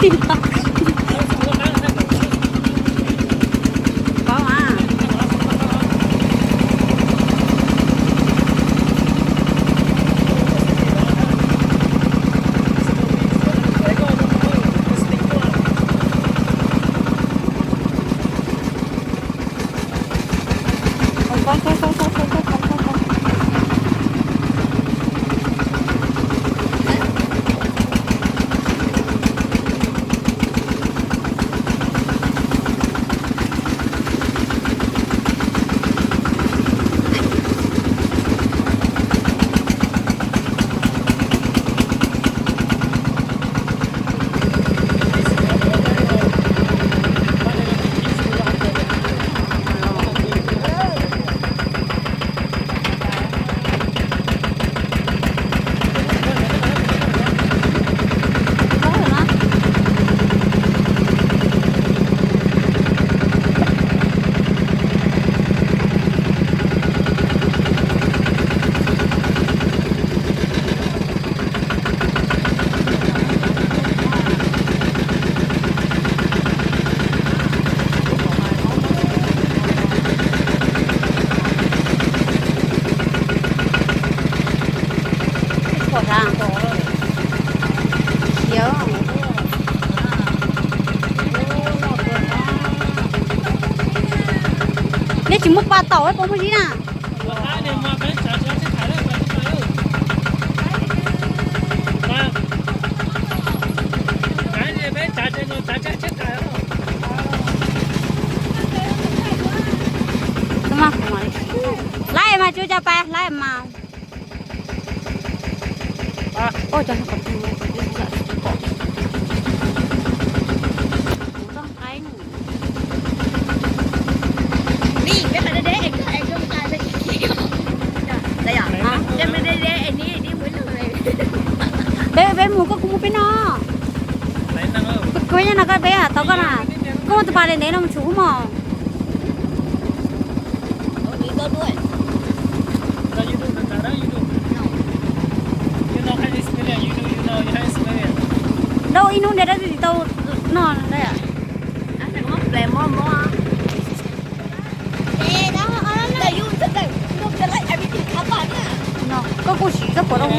Paub mas. Nej tsis muaj pa taus puas muaj zib na? Laib mas tsuas cov pais laib mas. Peb, peb mus koj kuv mus peb no. Kuv nyob no koj peb tau koj na. Koj muaj tus pas ntev ntev no mus tshum mog. Dab ib hnub ntiav dab tsis tau noj. Koj kuj siv txoj phuam rau.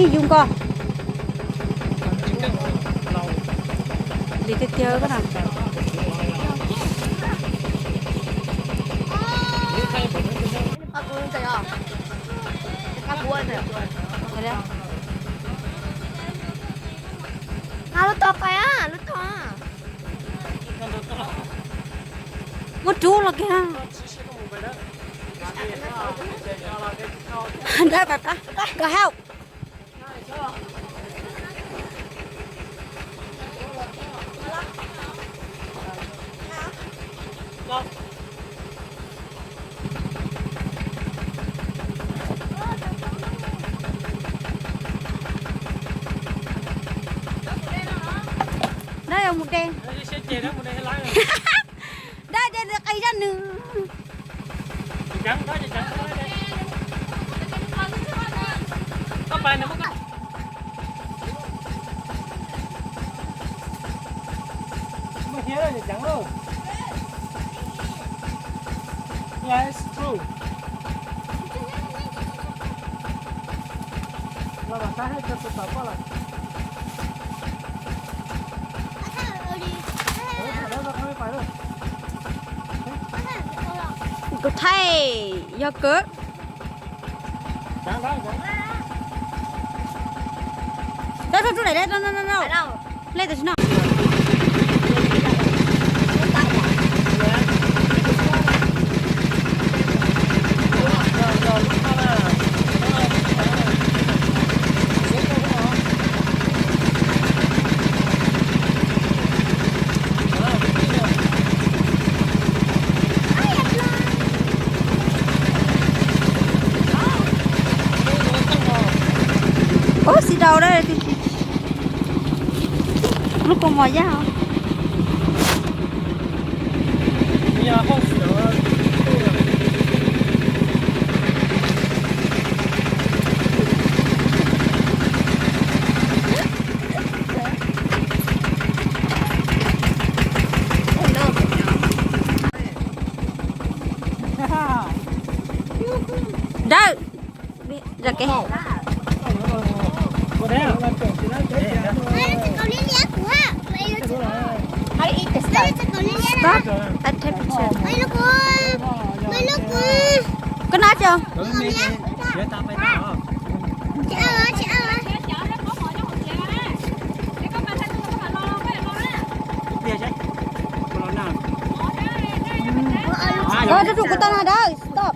Ib yus nkoj. Lim tiag tiag koj na. Lub tog qais, lub tog. Muab rub los kiag. Nrab pab, koj help. Nrab yuav mus de. Nrab de qis zaj nws. Kuv thaij yog kawg. Rau rau rau daim no no no no. Lej tam sim no. Ub, xi dau dab tsi, lub kaus mom yaj. Dawb, dawb kev. Stop. I take picture. Koj nab cov. Oj, rau kuv tau na dawb. Stop.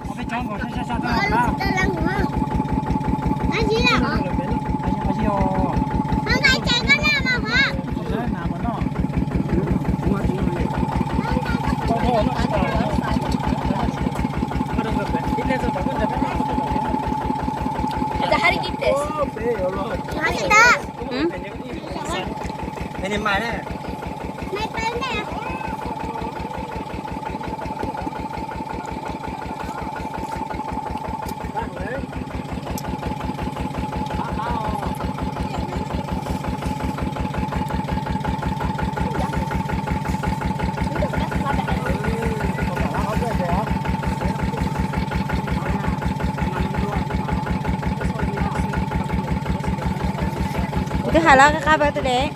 Kuv twb hais los qab pab tus dev.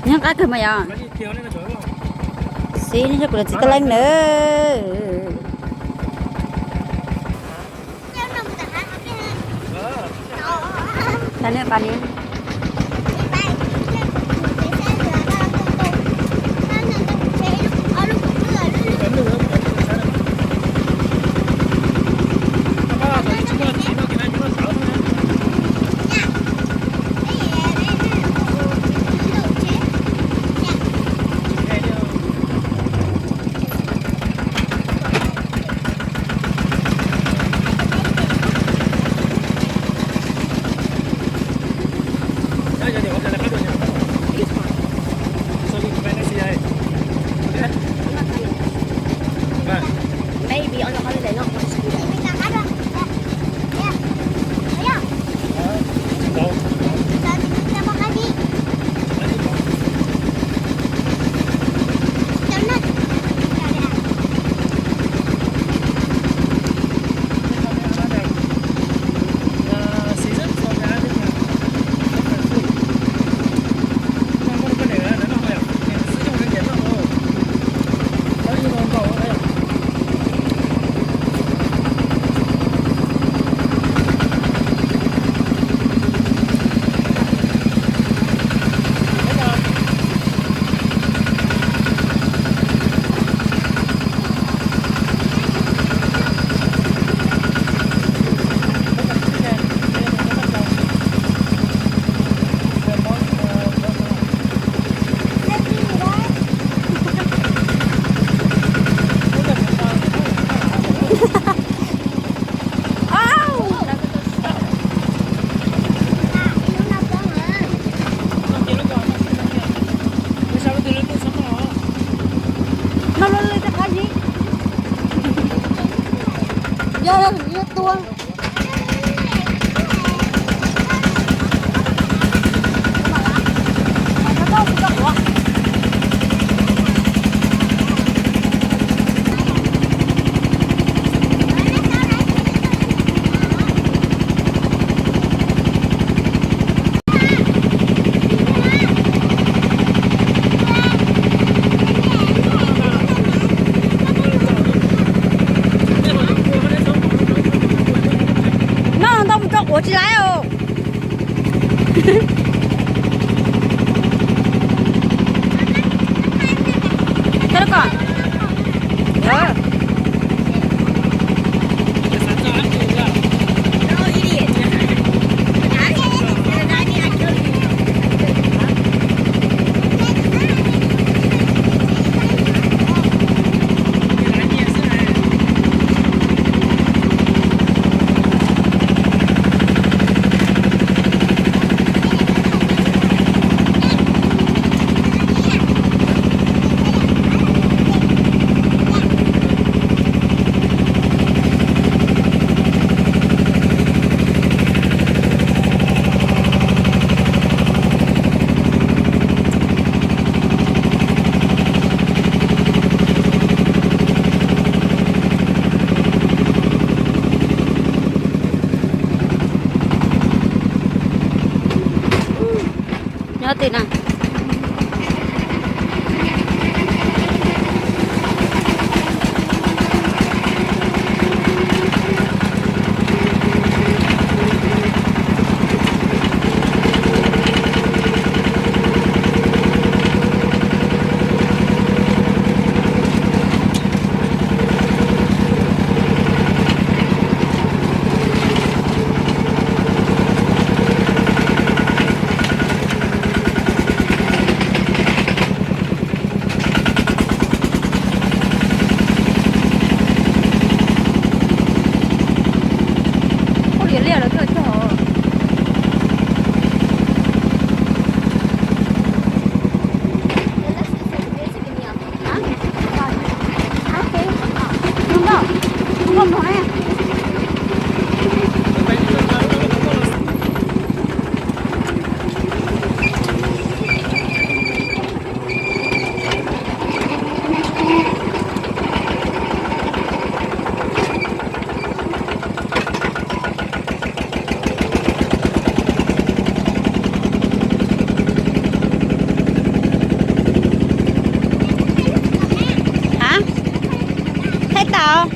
Nyob qab kawg mas yog. Xib nej kuv los txib teb leej nawb. Mas lawv lawv rov qab yog, yog tua. Li na. Ua liam liaj lawm tuaj txog. Hab, thaij tau.